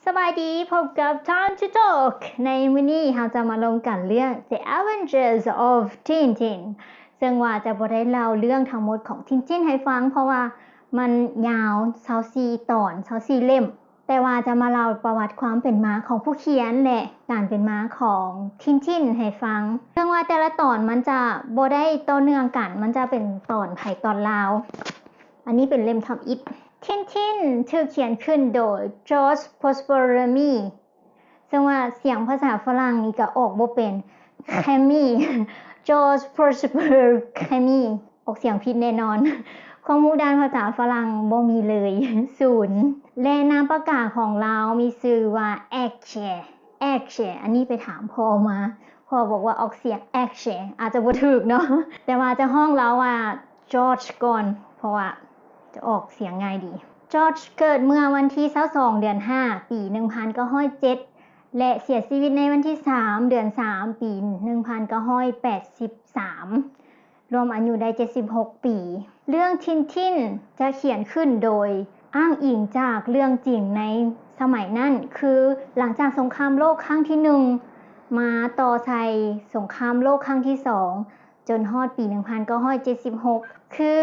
ສະບາຍດີ ພົບກັບ Time to Talk ໃນມື້ນີ້ເຮົາຈະມາລົມກັນເລື່ອງ The Adventures of Tintin ເຊິ່ງວ່າຈະບໍ່ໄດ້ເລົ່າເລື່ອງທັງໝົດຂອງ Tintin ໃຫ້ຟັງ ເພາະວ່າມັນຍາວຊາວສີ່ຕອນ ຊາວສີ່ເຫຼັ້ມ ແຕ່ວ່າຈະມາເລົ່າປະຫວັດຄວາມເປັນມາຂອງຜູ້ຂຽນ ແລະ ການເປັນມາຂອງ Tintin ໃຫ້ຟັງ ເຊິ່ງວ່າແຕ່ລະຕອນມັນຈະບໍ່ໄດ້ຕໍ່ເນື່ອງກັນ ມັນຈະເປັນຕອນໃຜຕອນລາວ. ອັນນີ້ເປັນເຫຼັ້ມທຳອິດ. Tintin ຖືກຂຽນຂຶ້ນໂດຍ George Prosper Remy ເຊິ່ງວ່າສຽງພາສາຝຣັ່ງນີ້ກະອອກບໍ່ເປັນ Camus George Prosper Camus ອອກສຽງຜິດແນ່ນອນ. ຄວາມຮູ້ດ້ານພາສາຝຣັ່ງບໍ່ມີເລີຍ ສູນ ແລະ ນາມປາກກາຂອງລາວມີຊື່ວ່າ Axe Axe ອັນນີ້ໄປຖາມພໍ່ມາ ພໍ່ບອກວ່າອອກສຽງ Axe ອາດຈະບໍ່ຖືກເນາະ ແຕ່ວ່າຈະຮ້ອງລາວວ່າ George ກ່ອນ ເພາະວ່າຈະອອກສຽງງ່າຍດີ. George ເກີດເມື່ອວັນທີຊາວສອງ ເດືອນຫ້າ ປີໜຶ່ງພັນເກົ້າຮ້ອຍເຈັດ ແລະ ເສຍຊີວິດໃນວັນທີສາມ ເດືອນສາມ ປີໜຶ່ງພັນເກົ້າຮ້ອຍແປດສິບສາມ ລວມອາຍຸໄດ້ເຈັດສິບຫົກປີ. ເລື່ອງ Tintin ຈະຂຽນຂຶ້ນໂດຍອ້າງອີງຈາກເລື່ອງຈິງໃນສະໄໝນັ້ນ ຄືຫຼັງຈາກສົງຄາມໂລກຄັ້ງທີໜຶ່ງ ມາຕໍ່ໃສ່ສົງຄາມໂລກຄັ້ງທີສອງ ຈົນຮອດປີໜຶ່ງພັນເກົ້າຮ້ອຍເຈັດສິບຫົກ ຄື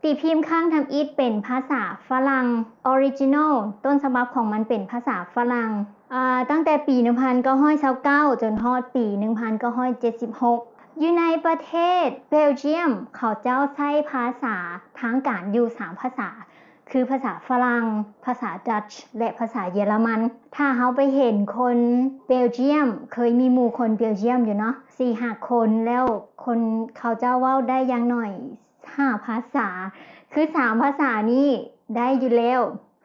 ຕີພິມຄັ້ງທຳອິດເປັນພາສາຝຣັ່ງ Original ຕົ້ນສະບັບຂອງມັນເປັນພາສາຝຣັ່ງ ອາ ຕັ້ງແຕ່ປີໜຶ່ງພັນເກົ້າຮ້ອຍຊາວເກົ້າ ຈົນຮອດປີໜຶ່ງພັນເກົ້າຮ້ອຍເຈັດສິບຫົກ ຢູ່ໃນປະເທດ Belgium ເຂົາເຈົ້າໃຊ້ພາສາທາງການຢູ່ສາມພາສາ ຄືພາສາຝຣັ່ງ, ພາສາ Dutch ແລະ ພາສາເຢຍລະມັນ. ຖ້າເຮົາໄປເຫັນຄົນ Belgium ເຄີຍມີໝູ່ຄົນ Belgium ຢູ່ເນາະ ສີ່ຫ້າຄົນ ແລ້ວຄົນເຂົາເຈົ້າເວົ້າໄດ້ຢ່າງໜ້ອຍຫ້າພາສາ ຄືສາມພາສານີ້ໄດ້ຢູ່ແລ້ວ.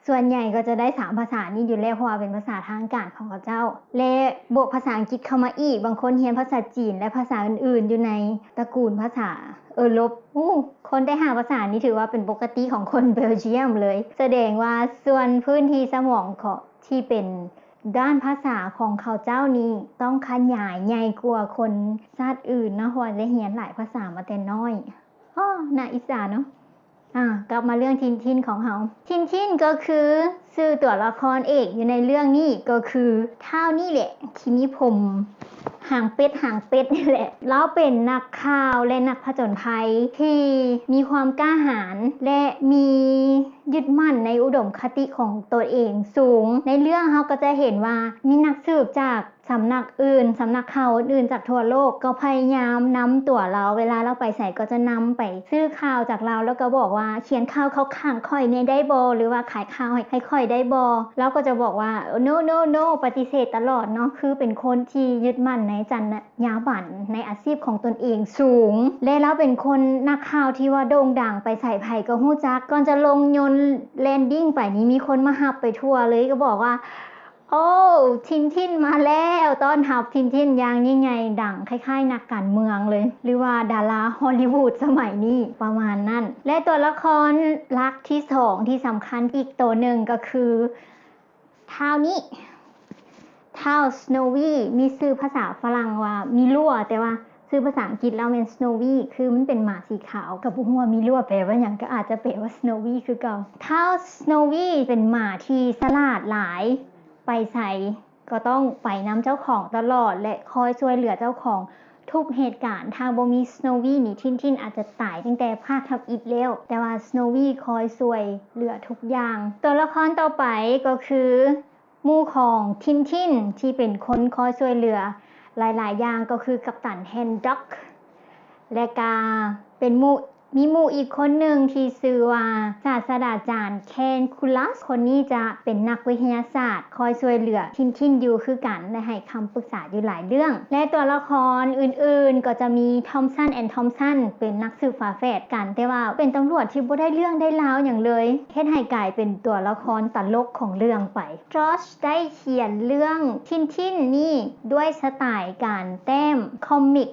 ສ່ວນໃຫຍ່ກໍຈະໄດ້ສາມພາສານີ້ຢູ່ແລ້ວ ເພາະວ່າເປັນພາສາທາງການຂອງເຂົາເຈົ້າ ແລະ ບວກພາສາອັງກິດເຂົ້າມາອີກ. ບາງຄົນຮຽນພາສາຈີນ ແລະ ພາສາອື່ນໆ ຢູ່ໃນຕະກູນພາສາເອີຣົບ. ໂອ້ ຄົນໄດ້ຫ້າພາສານີ້ຖືວ່າເປັນປົກກະຕິຂອງຄົນ Belgium ເລີຍ. ສະແດງວ່າສ່ວນພື້ນທີ່ສະໝອງຂອງ ທີ່ເປັນດ້ານພາສາຂອງເຂົາເຈົ້ານີ້ ຕ້ອງຂະຫຍາຍໃຫຍ່ກວ່າຄົນຊາດອື່ນເນາະ ເພາະວ່າໄດ້ຮຽນຫຼາຍພາສາມາແຕ່ນ້ອຍ. ອໍ ໜ້າອິດສາເນາະ. ອາ ກັບມາເລື່ອງ Tintin ຂອງເຮົາ. Tintin ກໍຄືຊື່ຕົວລະຄອນເອກຢູ່ໃນເລື່ອງນີ້ ກໍຄືທ້າວນີ້ແຫຼະ ທີ່ມີຜົມຫາງເປັດ ຫາງເປັດນີ້ແຫຼະ. ລາວເປັນນັກຂ່າວ ແລະ ນັກຜະຈົນໄພທີ່ມີຄວາມກ້າຫານ ແລະ ມີຍຶດໝັ້ນໃນອຸດົມຄະຕິຂອງຕົນເອງສູງ. ໃນເລື່ອງເຮົາກໍຈະເຫັນວ່າມີນັກສືບຈາກ ສຳນັກອື່ນ, ສຳນັກຂ່າວອື່ນໆຈາກທົ່ວໂລກ ກໍພະຍາຍາມນຳຕົວລາວ, ເວລາລາວໄປໃສກໍຈະນຳໄປຊື້ຂ່າວຈາກລາວ ແລ້ວກໍບອກວ່າ ຂຽນຂ່າວເຂົ້າຂ້າງຂ້ອຍແດ່ໄດ້ບໍ່ ຫຼືວ່າຂາຍຂ່າວໃຫ້ ໃຫ້ຂ້ອຍໄດ້ບໍ່? ລາວກໍຈະບອກວ່າ No no no ປະຕິເສດຕະຫຼອດເນາະ, ຄືເປັນຄົນທີ່ຍຶດໝັ້ນໃນຈັນຍາບັນ ໃນອາຊີບຂອງຕົນເອງສູງ ແລະ ລາວເປັນຄົນນັກຂ່າວທີ່ວ່າໂດ່ງດັງ, ໄປໃສໃຜກໍຮູ້ຈັກ. ກ່ອນຈະລົງຍົນ landing ໄປນີ້ ມີຄົນມາຮັບໄປທົ່ວເລີຍ, ກໍບອກວ່າ ໂອ້ Tintin ມາແລ້ວ! ຕ້ອນຮັບ Tintin ຢ່າງຍິ່ງໃຫຍ່ ດັງຄ້າຍໆນັກການເມືອງເລີຍ ຫຼືວ່າດາລາຮໍລິວູດສະໄໝນີ້ ປະມານນັ້ນ. ແລະ ຕົວລະຄອນຫຼັກທີສອງທີ່ສຳຄັນອີກໂຕໜຶ່ງກໍຄືທ້າວນີ້ ທ້າວ Snowy ມີຊື່ພາສາຝຣັ່ງວ່າ Milor ແຕ່ວ່າ ຊື່ພາສາອັງກິດລາວແມ່ນ Snowy ຄືມັນເປັນໝາສີຂາວ. ກໍບໍ່ຮູ້ວ່າ Milor ແປວ່າຫຍັງ, ກໍອາດຈະແປວ່າ Snowy ຄືເກົ່າ. ທ້າວ Snowy ເປັນໝາທີ່ສະຫຼາດຫຼາຍ, ໄປໃສກໍຕ້ອງໄປນຳເຈົ້າຂອງຕະຫຼອດ ແລະ ຄອຍຊ່ວຍເຫຼືອເຈົ້າຂອງທຸກເຫດການ. ຖ້າບໍ່ມີ Snowy ນີ້ Tintin ອາດຈະຕາຍຕັ້ງແຕ່ພາກທຳອິດແລ້ວ, ແຕ່ວ່າ Snowy ຄອຍຊ່ວຍເຫຼືອທຸກຢ່າງ. ຕົວລະຄອນຕໍ່ໄປກໍຄື ໝູ່ຂອງ Tintin ທີ່ເປັນຄົນຄອຍຊ່ວຍເຫຼືອຫຼາຍໆຢ່າງ ກໍຄືກັບຕັນ Haddock ແລະ ກະເປັນໝູ່ ມີໝູ່ອີກຄົນໜຶ່ງທີ່ຊື່ວ່າ ສາດສະດາຈານ Calculus. ຄົນນີ້ຈະເປັນນັກວິທະຍາສາດ ຄອຍຊ່ວຍເຫຼືອ Tintin ຢູ່ຄືກັນ ແລະ ໃຫ້ຄຳປຶກສາຢູ່ຫຼາຍເລື່ອງ. ແລະ ຕົວລະຄອນອື່ນໆ ກໍຈະມີ Thompson and Thompson ເປັນນັກສືບຝາແຝດກັນ ແຕ່ວ່າເປັນຕຳຫຼວດທີ່ບໍ່ໄດ້ເລື່ອງໄດ້ລາວຫຍັງເລີຍ, ເຮັດໃຫ້ກາຍເປັນຕົວລະຄອນຕະຫຼົກຂອງເລື່ອງໄປ. George ໄດ້ຂຽນເລື່ອງ Tintin ນີ້ດ້ວຍສະໄຕການແຕ້ມຄອມມິກ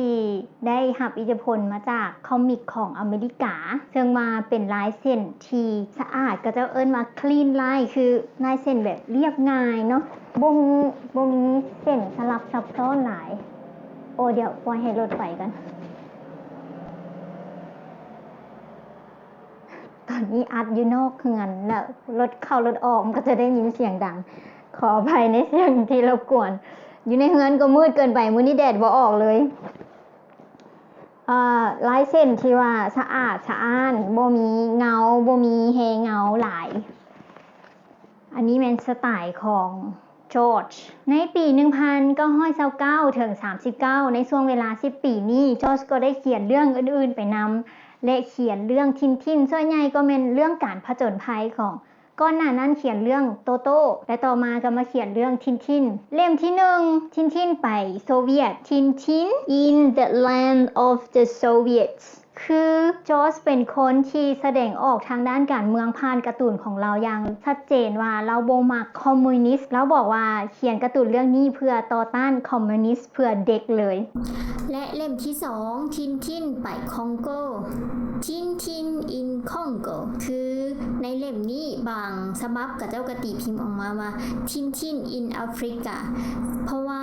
ທີ່ໄດ້ຮັບອິດທິພົນມາຈາກຄອມມິກຂອງອາເມລິກາ, ເຊິ່ງວ່າເປັນລາຍເສັ້ນທີ່ສະອາດ, ເຂົາເຈົ້າເອີ້ນວ່າ clean line ຄືລາຍເສັ້ນແບບລຽບງ່າຍເນາະ, ບໍ່ມີ ບໍ່ມີເສັ້ນສະຫຼັບຊັບຊ້ອນຫຼາຍ. ໂອ້ ດຽວປ່ອຍໃຫ້ລົດໄປກ່ອນ. ຕອນນີ້ອັດຢູ່ນອກເຮືອນ ແລ້ວລົດເຂົ້າລົດອອກ ມັນກໍຈະໄດ້ຍິນສຽງດັງ. ຂໍອະໄພໃນສຽງທີ່ລົບກວນ. ຢູ່ໃນເຮືອນກໍມືດເກີນໄປ, ມື້ນີ້ແດດບໍ່ອອກເລີຍ. ເອີ ລາຍເສັ້ນທີ່ວ່າສະອາດສະອ້ານ, ບໍ່ມີເງົາ, ບໍ່ມີແຮເງົາຫຼາຍ. ອັນນີ້ແມ່ນສະໄຕຂອງ George. ໃນປີໜຶ່ງພັນເກົ້າຮ້ອຍຊາວເກົ້າເຖິງສາມສິບເກົ້າ, ໃນຊ່ວງເວລາສິບປີນີ້, George ກໍໄດ້ຂຽນເລື່ອງອື່ນໆໄປນຳ ແລະ ຂຽນເລື່ອງ Tintin, ສ່ວນໃຫຍ່ກໍແມ່ນເລື່ອງການຜະຈົນໄພຂອງ, ກ່ອນໜ້ານັ້ນຂຽນເລື່ອງ Toto ແລະ ຕໍ່ມາກໍມາຂຽນເລື່ອງ Tintin. ເຫຼັ້ມທີໜຶ່ງ Tintin ໄປໂຊວຽດ, Tintin in the Land of the Soviets. ຄື George ເປັນຄົນທີ່ສະແດງອອກທາງດ້ານການເມືອງຜ່ານກາຕູນຂອງລາວຢ່າງຊັດເຈນວ່າລາວບໍ່ມັກຄອມມູນິດ. ລາວບອກວ່າຂຽນກາຕູນເລື່ອງນີ້ເພື່ອຕໍ່ຕ້ານຄອມມູນິດ ເພື່ອເດັກເລີຍ. ແລະ ເຫຼັ້ມທີສອງ Tintin ໄປຄອງໂກ, Tintin in Congo. ຄືໃນເຫຼັ້ມນີ້ບາງສະບັບເຂົາເຈົ້າກໍຕີພິມອອກມາວ່າ Tintin in Africa ເພາະວ່າ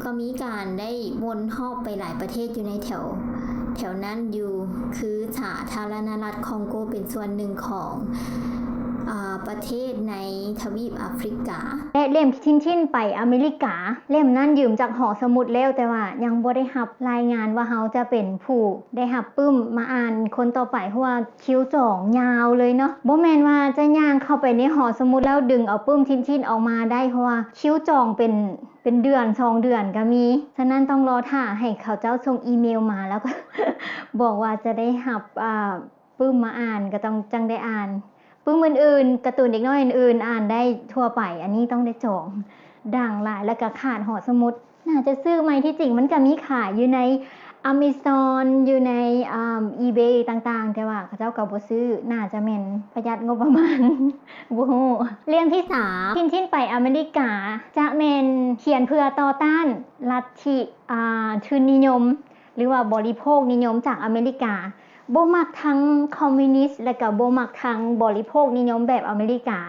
ກໍມີການໄດ້ວົນຮອບໄປຫຼາຍປະເທດຢູ່ໃນແຖວ, ແຖວນັ້ນຢູ່, ຄືສາທາລະນະລັດຄອງໂກເປັນສ່ວນໜຶ່ງຂອງ, ອາ, ປະເທດໃນທະວີບອາຟຣິກາ. ແລະ ເຫຼັ້ມ Tintin ໄປອາເມລິກາ, ເຫຼັ້ມນັ້ນຢືມຈາກຫໍສະໝຸດແລ້ວ, ແຕ່ວ່າຍັງບໍ່ໄດ້ຮັບລາຍງານວ່າເຮົາຈະເປັນຜູ້ໄດ້ຮັບປຶ້ມມາອ່ານຄົນຕໍ່ໄປ, ເພາະວ່າຄິວຈອງຍາວເລີຍເນາະ. ບໍ່ແມ່ນວ່າຈະຍ່າງເຂົ້າໄປໃນຫໍສະໝຸດແລ້ວດຶງເອົາປຶ້ມ Tintin ອອກມາໄດ້, ເພາະວ່າຄິວຈອງເປັນ ເປັນເດືອນສອງເດືອນກໍມີ. ສະນັ້ນຕ້ອງລໍຖ້າໃຫ້ເຂົາເຈົ້າສົ່ງອີເມວມາ ແລ້ວກໍບອກວ່າຈະໄດ້ຮັບ, ອາ, ປຶ້ມມາອ່ານ, ກໍຕ້ອງ, ຈັ່ງໄດ້ອ່ານ. ປຶ້ມອື່ນໆ, ກາຕູນເດັກນ້ອຍອື່ນໆ ອ່ານໄດ້ທົ່ວໄປ, ອັນນີ້ຕ້ອງໄດ້ຈອງ. ດັງຫຼາຍ ແລ້ວກໍຂາດຫໍສະໝຸດ. ໜ້າຈະຊື້ໃໝ່, ທີ່ຈິງມັນກໍມີຂາຍຢູ່ໃນ Amazon ຢູ່ໃນ, ອາ, eBay ຕ່າງໆ, ແຕ່ວ່າເຂົາເຈົ້າກໍບໍ່ຊື້, ໜ້າຈະແມ່ນປະຢັດງົບປະມານ, ບໍ່ຮູ້. ເລື່ອງທີສາມ Tintin ໄປອາເມລິກາ ຈະແມ່ນຂຽນເພື່ອຕໍ່ຕ້ານລັດທິ, ອາ, ທຶນນິຍົມ ຫຼືວ່າບໍລິໂພກນິຍົມຈາກອາເມລິກາ. ບໍ່ມັກທັງຄອມມູນິດ ແລະ ກໍບໍ່ມັກທັງບໍລິໂພກນິຍົມແບບອາເມລິກາ.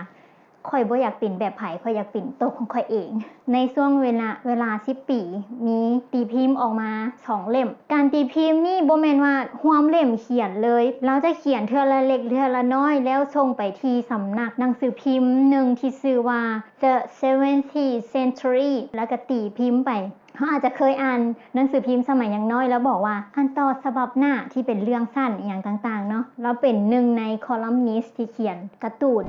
ຂ້ອຍບໍ່ຢາກເປັນແບບໃຜ, ຂ້ອຍຢາກເປັນໂຕຂອງຂ້ອຍເອງ. ໃນຊ່ວງເວລາ, ເວລາສິບປີ, ມີຕີພິມອອກມາສອງເຫຼັ້ມ. ການຕີພິມນີ້ບໍ່ແມ່ນວ່າຮ່ວມເຫຼັ້ມຂຽນເລີຍ, ລາວຈະຂຽນເທື່ອລະເລັກເທື່ອລະນ້ອຍ ແລ້ວສົ່ງໄປທີ່ສຳນັກໜັງສືພິມໜຶ່ງທີ່ຊື່ວ່າ The Seventeenth Century ແລ້ວກໍຕີພິມໄປ. ເຮົາອາດຈະເຄີຍອ່ານໜັງສືພິມສະໄໝຍັງນ້ອຍ ແລ້ວບອກວ່າອ່ານຕໍ່ສະບັບໜ້າທີ່ເປັນເລື່ອງສັ້ນອີ່ຫຍັງຕ່າງໆເນາະ. ລາວເປັນໜຶ່ງໃນຄອລັມນິດທີ່ຂຽນກາຕູນ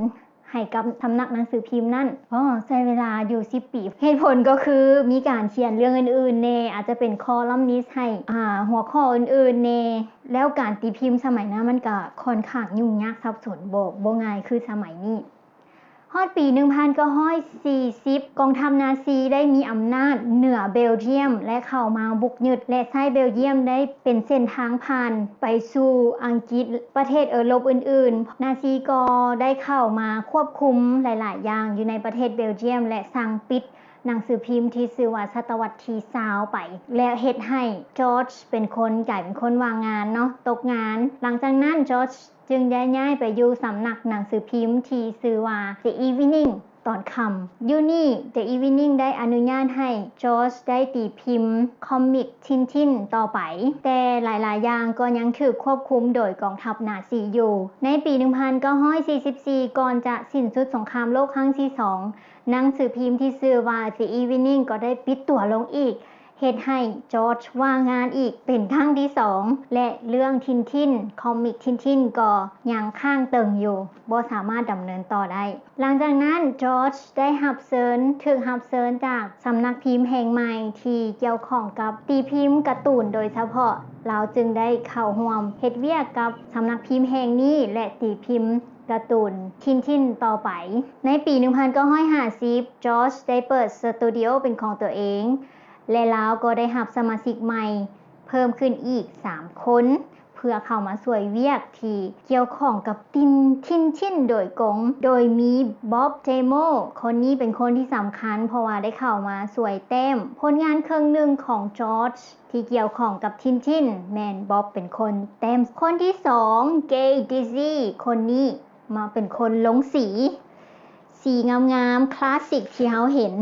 ໃຫ້ກັບສຳນັກໜັງສືພິມນັ້ນ. ອໍ ໃຊ້ເວລາຢູ່ສິບປີ. ເຫດຜົນກໍຄືມີການຂຽນເລື່ອງອື່ນໆແດ່, ອາດຈະເປັນຄອລັມນິດໃຫ້, ອາ, ຫົວຂໍ້ອື່ນໆແດ່. ແລ້ວການຕີພິມສະໄໝນັ້ນມັນກະຂ້ອນຂ້າງຫຍຸ້ງຍາກສັບສົນ, ບໍ່, ບໍ່ງ່າຍຄືສະໄໝນີ້. ຮອດປີໜຶ່ງພັນເກົ້າຮ້ອຍສີ່ສິບ ກອງທັບນາຊີໄດ້ມີອຳນາດເໜືອເບລຈຽມ ແລະ ເຂົ້າມາບຸກຍຶດ ແລະ ໃຊ້ເບລຈຽມໄດ້ເປັນເສັ້ນທາງຜ່ານໄປສູ່ອັງກິດ. ປະເທດເອີຣົບອື່ນໆ, ນາຊີກໍໄດ້ເຂົ້າມາຄວບຄຸມຫຼາຍໆຢ່າງຢູ່ໃນປະເທດເບລຈຽມ ແລະ ສັ່ງປິດໜັງສືພິມທີ່ຊື່ວ່າສະຕະວັດທີຊາວໄປ ແລະ ເຮັດໃຫ້ຈອດເປັນຄົນ, ກາຍເປັນຄົນວ່າງງານເນາະ, ຕົກງານ. ຫຼັງຈາກນັ້ນ ຈອດ ຈຶ່ງໄດ້ຍ້າຍໄປຢູ່ສຳນັກໜັງສືພິມທີ່ຊື່ວ່າ The Evening ຕອນຄ່ຳ. ຢູ່ນີ້ The Evening ໄດ້ອະນຸຍາດໃຫ້ຈອດໄດ້ຕີພິມຄອມມິກ Tintin ຕໍ່ໄປ, ແຕ່ຫຼາຍໆຢ່າງກໍຍັງຖືກຄວບຄຸມໂດຍກອງທັບນາຊີຢູ່. ໃນປີໜຶ່ງພັນເກົ້າຮ້ອຍສີ່ສິບສີ່ ກ່ອນຈະສິ້ນສຸດສົງຄາມໂລກຄັ້ງທີສອງ, ໜັງສືພິມທີ່ຊື່ວ່າ The Evening ກໍໄດ້ປິດຕົວລົງອີກ, ເຮັດໃຫ້ຈອດວ່າງງານອີກເປັນຄັ້ງທີສອງ ແລະ ເລື່ອງ Tintin ຄອມມິກ Tintin ກໍຍັງຄ້າງເຕີງຢູ່, ບໍ່ສາມາດດຳເນີນຕໍ່ໄດ້. ຫຼັງຈາກນັ້ນ ຈອດໄດ້ຮັບເຊີນ, ຖືກຮັບເຊີນຈາກສຳນັກພິມແຫ່ງໃໝ່ທີ່ກ່ຽວຂ້ອງກັບຕີພິມກາຕູນໂດຍສະເພາະ, ລາວຈຶ່ງໄດ້ເຂົ້າຮ່ວມເຮັດວຽກກັບສຳນັກພິມແຫ່ງນີ້ ແລະ ຕີພິມກາຕູນ Tintin ຕໍ່ໄປ. ໃນປີໜຶ່ງພັນເກົ້າຮ້ອຍຫ້າສິບ ຈອດໄດ້ເປີດສະຕູດິໂອເປັນຂອງຕົວເອງ ແລະ ລາວກໍໄດ້ຮັບສະມາຊິກໃໝ່ເພີ່ມຂຶ້ນອີກສາມຄົນ ເພື່ອເຂົ້າມາຊ່ວຍວຽກທີ່ກ່ຽວຂ້ອງກັບຕິນ Tintin ໂດຍກົງ, ໂດຍມີ Bob Teymour ຄົນນີ້ເປັນຄົນທີ່ສຳຄັນ ເພາະວ່າໄດ້ເຂົ້າມາຊ່ວຍແຕ້ມ. ຜົນງານເຄິ່ງໜຶ່ງຂອງຈອດທີ່ກ່ຽວຂ້ອງກັບ Tintin ແມ່ນ Bob ເປັນຄົນແຕ້ມ. ຄົນທີສອງ Gay Dicey ຄົນນີ້ມາເປັນຄົນລົງສີ, ສີງາມໆ ຄລາສສິກທີ່ເຮົາເຫັນ.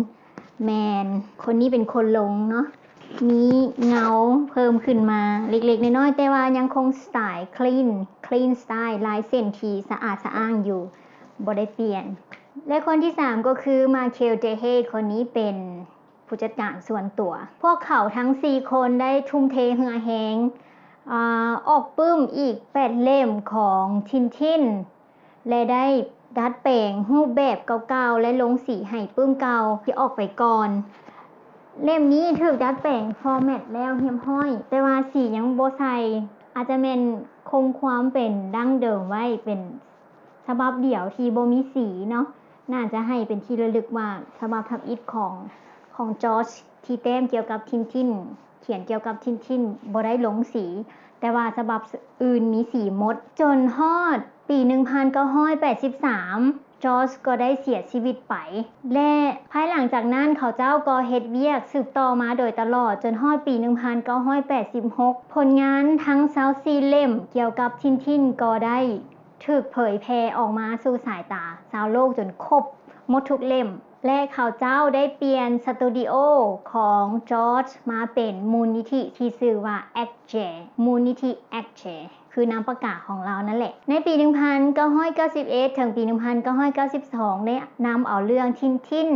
ແມ່ນ, ຄົນນີ້ເປັນຄົນລົງເນາະ, ມີເງົາເພີ່ມຂຶ້ນມາເລັກໆນ້ອຍໆ, ແຕ່ວ່າຍັງຄົງສະໄຕ clean, clean style, ລາຍເສັ້ນທີ່ສະອາດສະອ້າງຢູ່, ບໍ່ໄດ້ປ່ຽນ. ແລະຄົນທີສາມກໍຄື Michael Dehey ຄົນນີ້ເປັນຜູ້ຈັດການສ່ວນຕົວ. ພວກເຂົາທັງສີ່ຄົນໄດ້ທຸ່ມເທເຫື່ອແຮງ ອາ ອອກປຶ້ມອີກແປດເຫຼັ້ມຂອງ Tintin ແລະໄດ້ດັດແປງຮູບແບບເກົ່າໆ ແລະລົງສີໃຫ້ປຶ້ມເກົ່າທີ່ອອກໄປກ່ອນ. ເຫຼັ້ມນີ້ຖືກດັດແປງຟໍແມັດແລ້ວຮຽບຮ້ອຍ, ແຕ່ວ່າສີຍັງບໍ່ໃສ່, ອາດຈະແມ່ນຄົງຄວາມເປັນດັ້ງເດີມໄວ້, ເປັນສະບັບດຽວທີ່ບໍ່ມີສີເນາະ. ໜ້າຈະໃຫ້ເປັນທີ່ລະລຶກວ່າສະບັບທຳອິດຂອງ ຂອງ George ທີ່ແຕ້ມກ່ຽວກັບ Tintin ຂຽນກ່ຽວກັບ Tintin ບໍ່ໄດ້ລົງສີ, ແຕ່ວ່າສະບັບອື່ນມີສີໝົດ. ຈົນຮອດປີໜຶ່ງພັນເກົ້າຮ້ອຍແປດສິບສາມ George ກໍໄດ້ເສຍຊີວິດໄປ ແລະພາຍຫຼັງຈາກນັ້ນເຂົາເຈົ້າກໍເຮັດວຽກສືບຕໍ່ມາໂດຍຕະຫຼອດ ຈົນຮອດປີໜຶ່ງພັນເກົ້າຮ້ອຍແປດສິບຫົກ. ຜົນງານທັງຊາວສີ່ເຫຼັ້ມກ່ຽວກັບ Tintin ກໍໄດ້ຖືກເຜີຍແຜ່ອອກມາສູ່ສາຍຕາຊາວໂລກຈົນຄົບໝົດທຸກເຫຼັ້ມ ແລະເຂົາເຈົ້າໄດ້ປ່ຽນສະຕູດິໂອຂອງ George ມາເປັນມູນນິທິທີ່ຊື່ວ່າ Atget ມູນນິທິ Atget ຄືນາມປາກກາຂອງລາວນັ້ນແຫຼະ. ໃນປີໜຶ່ງພັນເກົ້າຮ້ອຍເກົ້າສິບເອັດ ເຖິງປີໜຶ່ງພັນເກົ້າຮ້ອຍເກົ້າສິບສອງ ໄດ້ນຳເອົາເລື່ອງ Tintin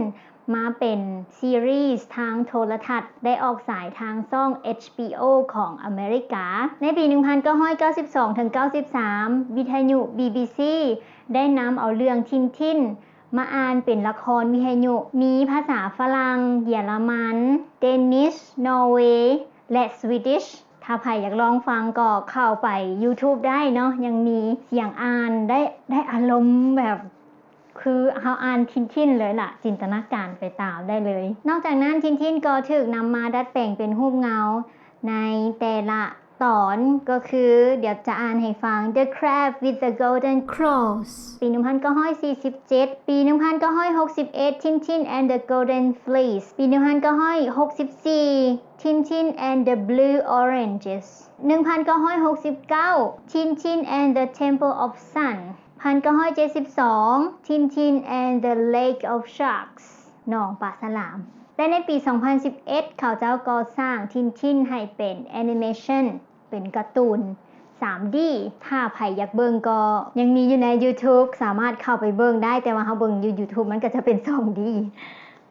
ມາເປັນຊີຣີສທາງໂທລະທັດ ໄດ້ອອກສາຍທາງຊ່ອງ ເອັດບີໂອ ຂອງອາເມລິກາ. ໃນປີໜຶ່ງພັນເກົ້າຮ້ອຍເກົ້າສິບສອງ ເຖິງ ເກົ້າສິບສາມ ວິທະຍຸ ບີບີຊີ ໄດ້ນຳເອົາເລື່ອງ Tintin ມາອ່ານເປັນລະຄອນວິທະຍຸ ມີພາສາຝຣັ່ງ, ເຢຍລະມັນ, ເດນິດ, ນໍເວ ແລະ ສະວີດິດ. ຖ້າໃຜຢາກລອງຟັງກໍເຂົ້າໄປ YouTube ໄດ້ເນາະ, ຍັງມີສຽງອ່ານ ໄດ້ ໄດ້ອາລົມແບບ ຄືເຮົາອ່ານ Tintin ເລີຍລະ, ຈິນຕະນາການໄປຕາມໄດ້ເລີຍ. ນອກຈາກນັ້ນ Tintin ກໍຖືກນຳມາດັດແປງເປັນຮູບເງົາໃນແຕ່ລະຕອນ, ກໍຄື ດຽວຈະອ່ານໃຫ້ຟັງ The Crab with the Golden Claws ປີໜຶ່ງພັນເກົ້າຮ້ອຍສີ່ສິບເຈັດ, ປີໜຶ່ງພັນເກົ້າຮ້ອຍຫົກສິບເອັດ Tintin and the Golden Fleece, ປີໜຶ່ງພັນເກົ້າຮ້ອຍຫົກສິບສີ່ Tintin and the Blue Oranges, ໜຶ່ງພັນເກົ້າຮ້ອຍຫົກສິບເກົ້າ Tintin and the Temple of Sun, ພັນເກົ້າຮ້ອຍເຈັດສິບສອງ Tintin and the Lake of Sharks ໜອງປາສະຫຼາມ ແລະ ໃນປີສອງພັນສິບເອັດ ເຂົາເຈົ້າກໍສ້າງ Tintin ໃຫ້ເປັນແອນິເມຊັນ ເປັນກາຕູນ ສາມດີ ຖ້າໃຜຢາກເບິ່ງກໍຍັງມີຢູ່ໃນ YouTube ສາມາດເຂົ້າໄປເບິ່ງໄດ້, ແຕ່ວ່າເຮົາເບິ່ງຢູ່ YouTube ມັນກໍຈະເປັນ ສອງດີ.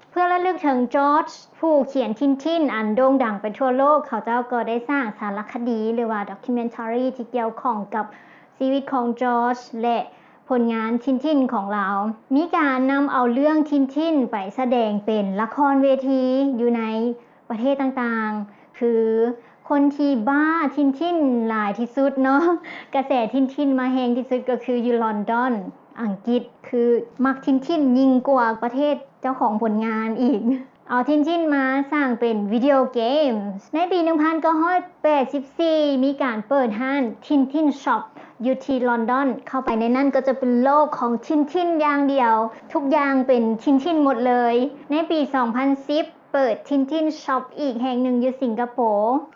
ເພື່ອລະລຶກເຖິງ George ຜູ້ຂຽນ Tintin ອັນໂດ່ງດັງໄປທົ່ວໂລກ, ເຂົາເຈົ້າກໍໄດ້ສ້າງສາລະຄະດີ ຫຼືວ່າ documentary ທີ່ກ່ຽວຂ້ອງກັບຊີວິດຂອງ George ແລະ ຜົນງານ Tintin ຂອງລາວ. ມີການນຳເອົາເລື່ອງ Tintin ໄປສະແດງເປັນລະຄອນເວທີຢູ່ໃນປະເທດຕ່າງໆ, ຄືຄົນທີ່ບ້າ Tintin ຫຼາຍທີ່ສຸດເນາະ, ກະແສ Tintin ມາແຮງທີ່ສຸດກໍຄືຢູ່ລອນດອນ ອັງກິດ, ຄືມັກ Tintin ຍິ່ງກວ່າປະເທດເຈົ້າຂອງຜົນງານອີກ. ເອົາ Tintin ມາສ້າງເປັນວິດີໂອເກມ. ໃນປີໜຶ່ງພັນເກົ້າຮ້ອຍແປດສິບສີ່ ມີການເປີດຮ້ານ Tintin Shop ຢູ່ທີ່ລອນດອນ. ເຂົ້າໄປໃນນັ້ນກໍຈະເປັນໂລກຂອງ Tintin ຢ່າງດຽວ, ທຸກຢ່າງເປັນ Tintin ໝົດເລີຍ. ໃນປີສອງພັນສິບ ເປີດ Tintin Shop ອີກແຫ່ງໜຶ່ງຢູ່ສິງກະໂປ.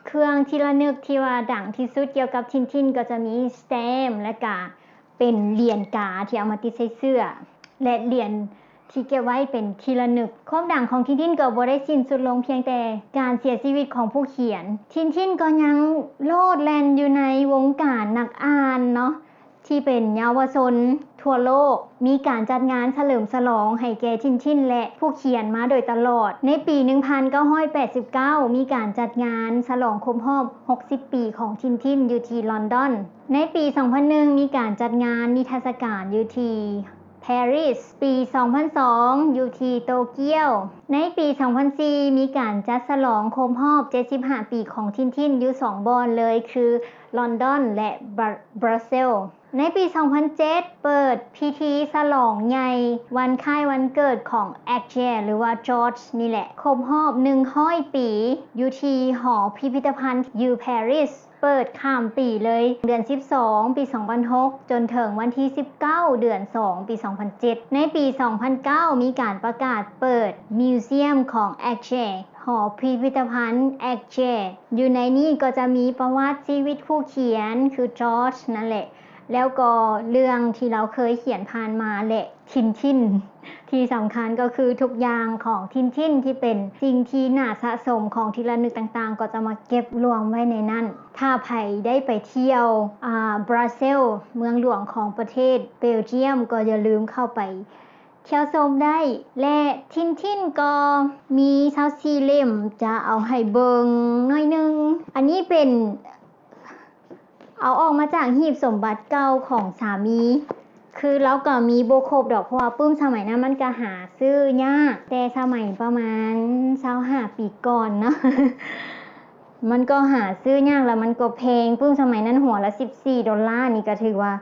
ເຄື່ອງທີ່ລະນຶກທີ່ວ່າດັງທີ່ສຸດກ່ຽວກັບ Tintin ກໍຈະມີສະແຕັມ ແລະກະ ເປັນຫຼຽນກາທີ່ເອົາມາຕິດໃສ່ເສື້ອ ແລະ ຫຼຽນທີ່ເກັບໄວ້ເປັນທີ່ລະນຶກ. ຄວາມດັງຂອງ Tintin ກໍບໍ່ໄດ້ສິ້ນສຸດລົງພຽງແຕ່ການເສຍຊີວິດຂອງຜູ້ຂຽນ. Tintin ກໍຍັງໂລດແລ່ນຢູ່ໃນວົງການນັກອ່ານເນາະ ທີ່ເປັນເຍົາວະຊົນທົ່ວໂລກ. ມີການຈັດງານສະເຫຼີມສະຫຼອງໃຫ້ແກ່ Tintin ແລະ ຜູ້ຂຽນມາໂດຍຕະຫຼອດ. ໃນປີໜຶ່ງພັນເກົ້າຮ້ອຍແປດສິບເກົ້າ ມີການຈັດງານສະຫຼອງຄົບຮອບຫົກສິບປີຂອງ Tintin ຢູ່ທີ່ລອນດອນ. ໃນປີສອງພັນໜຶ່ງ ມີການຈັດງານນິທັດສະການຢູ່ທີ່ປາຣີສ, ປີສອງພັນສອງ ຢູ່ທີ່ໂຕກຽວ, ໃນປີສອງພັນສີ່ ມີການຈັດສະຫຼອງຄົບຮອບເຈັດສິບຫ້າປີຂອງ Tintin ຢູ່ສອງບ່ອນເລີຍ ຄືລອນດອນ ແລະ ບຣາເຊລ. ໃນປີສອງພັນເຈັດ ເປີດພິທີສະຫຼອງໃຫຍ່ວັນຄ້າຍວັນເກີດຂອງ Atget ຫຼືວ່າ George ນີ້ແຫຼະ, ຄົບຮອບໜຶ່ງຮ້ອຍປີ ຢູ່ທີ່ຫໍພິພິທະພັນຢູ່ປາຣີສ. ເປີດຂ້າມປີເລີຍ, ເດືອນສິບສອງ ປີສອງພັນຫົກ ຈົນເຖິງວັນທີສິບເກົ້າ ເດືອນສອງ ປີສອງພັນເຈັດ. ໃນປີສອງພັນເກົ້າ ມີການປະກາດເປີດມິວຊຽມຂອງ Atget, ຫໍພິພິທະພັນ Atget. ຢູ່ໃນນີ້ກໍຈະມີປະຫວັດຊີວິດຜູ້ຂຽນ ຄື George ນັ້ນແຫຼະ, ແລ້ວກໍເລື່ອງທີ່ລາວເຄີຍຂຽນຜ່ານມາ ແລະ Tintin. ທີ່ສຳຄັນກໍຄືທຸກຢ່າງຂອງ Tintin ທີ່ເປັນສິ່ງທີ່ໜ້າສະສົມຂອງທີ່ລະນຶກຕ່າງໆ ກໍຈະມາເກັບລວມໄວ້ໃນນັ້ນ. ຖ້າໃຜໄດ້ໄປທ່ຽວ ອາ ບຣາເຊລ ເມືອງຫຼວງຂອງປະເທດເບວຈຽມ ກໍຢ່າລືມເຂົ້າໄປ ທ່ຽວຊົມໄດ້ ແລະ ທິນທິນກໍມີຊາວສີ່ເຫຼັ້ມ ຈະເອົາໃຫ້ເບິ່ງໜ້ອຍໜຶ່ງ. ອັນນີ້ເປັນ ເອົາອອກມາຈາກຮີບສົມບັດເກົ່າຂອງສາມີ ຄືລາວກໍມີບໍ່ຄົບດອກ ເພາະວ່າປຶ້ມສະໄໝນັ້ນມັນກໍຫາຊື້ຍາກ ແຕ່ສະໄໝປະມານຊາວຫ້າປີກ່ອນເນາະ ມັນກໍຫາຊື້ຍາກ ແລ້ວມັນກໍແພງ. ປຶ້ມສະໄໝນັ້ນຫົວລະສິບສີ່ໂດລາ ນີ້ກໍຖືວ່າ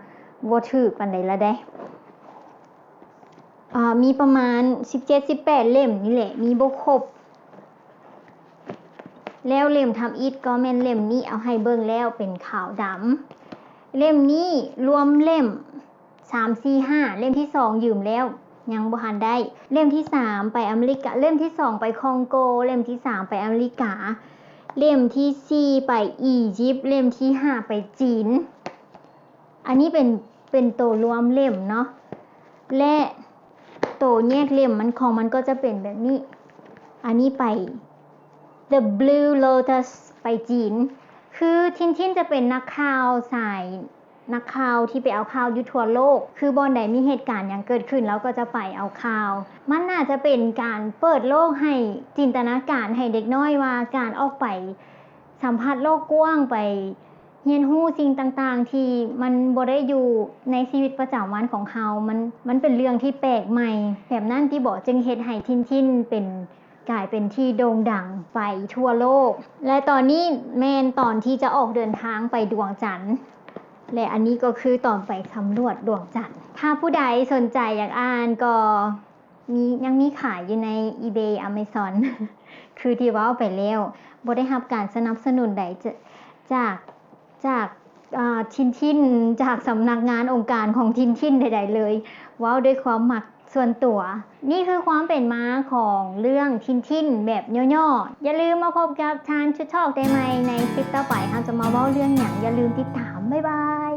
ບໍ່ຖືກປານໃດລະເດ້. ອ່າ ມີປະມານສິບເຈັດ ສິບແປດເຫຼັ້ມນີ້ແຫຼະ ມີບໍ່ຄົບ. ແລ້ວເຫຼັ້ມທຳອິດກໍແມ່ນເຫຼັ້ມນີ້ ເອົາໃຫ້ເບິ່ງແລ້ວເປັນຂາວດຳ. ເຫຼັ້ມນີ້ລວມເຫຼັ້ມ ສາມ ສີ່ ຫ້າ ເຫຼັ້ມທີສອງຢືມແລ້ວ ຍັງບໍ່ທັນໄດ້. ເຫຼັ້ມທີສາມໄປອາເມລິກາ ເຫຼັ້ມທີສອງໄປຄອງໂກ ເຫຼັ້ມທີສາມໄປອາເມລິກາ ເຫຼັ້ມທີສີ່ໄປອີຢິບ ເຫຼັ້ມທີຫ້າໄປຈີນ. ອັນນີ້ເປັນ ເປັນໂຕລວມເຫຼັ້ມເນາະ ແລະ ໂຕແຍກເຫຼັ້ມມັນ ຂອງມັນກໍຈະເປັນແບບນີ້. ອັນນີ້ໄປ The Blue Lotus ໄປຈີນ. ຄືທິນທິນຈະເປັນນັກຂ່າວສາຍ ນັກຂ່າວທີ່ໄປເອົາຂ່າວຢູ່ທົ່ວໂລກ ຄືບ່ອນໃດມີເຫດການຫຍັງເກີດຂຶ້ນ ລາວກໍຈະໄປເອົາຂ່າວ. ມັນໜ້າຈະເປັນການເປີດໂລກໃຫ້ຈິນຕະນາການໃຫ້ເດັກນ້ອຍວ່າ ການອອກໄປສຳຜັດໂລກກວ້າງ ໄປຮຽນຮູ້ສິ່ງຕ່າງໆທີ່ມັນບໍ່ໄດ້ຢູ່ໃນຊີວິດປະຈຳວັນຂອງເຮົາ ມັນ ມັນເປັນເລື່ອງທີ່ແປກໃໝ່ ແບບນັ້ນຕິເບາະ ຈຶ່ງເຮັດໃຫ້ທິນທິນເປັນ ກາຍເປັນທີ່ໂດ່ງດັງໄປທົ່ວໂລກ ແລະ ຕອນນີ້ແມ່ນຕອນທີ່ຈະອອກເດີນທາງໄປດວງຈັນ ແລະ ອັນນີ້ກໍຄືຕອນໄປສຳຫຼວດດວງຈັນ. ຖ້າຜູ້ໃດສົນໃຈຢາກອ່ານກໍມີ ຍັງມີຂາຍຢູ່ໃນ eBay Amazon ຄືທີ່ເວົ້າໄປແລ້ວ ບໍ່ໄດ້ຮັບການສະໜັບສະໜູນໃດຈາກ ຈາກ ອ່າ ທິນທິນ ຈາກສຳນັກງານອົງການຂອງທິນທິນໃດໆເລີຍ ເວົ້າດ້ວຍຄວາມມັກສ່ວນຕົວ. ນີ້ຄືຄວາມເປັນມາຂອງເລື່ອງທິນທິນແບບຫຍໍ້ໆ. ຢ່າລືມມາພົບກັບ Time to Talk ໄດ້ໃໝ່ໃນຄລິບຕໍ່ໄປ ເຮົາຈະມາເວົ້າເລື່ອງຫຍັງ ຢ່າລືມຕິດຕາມ. ບາຍບາຍ.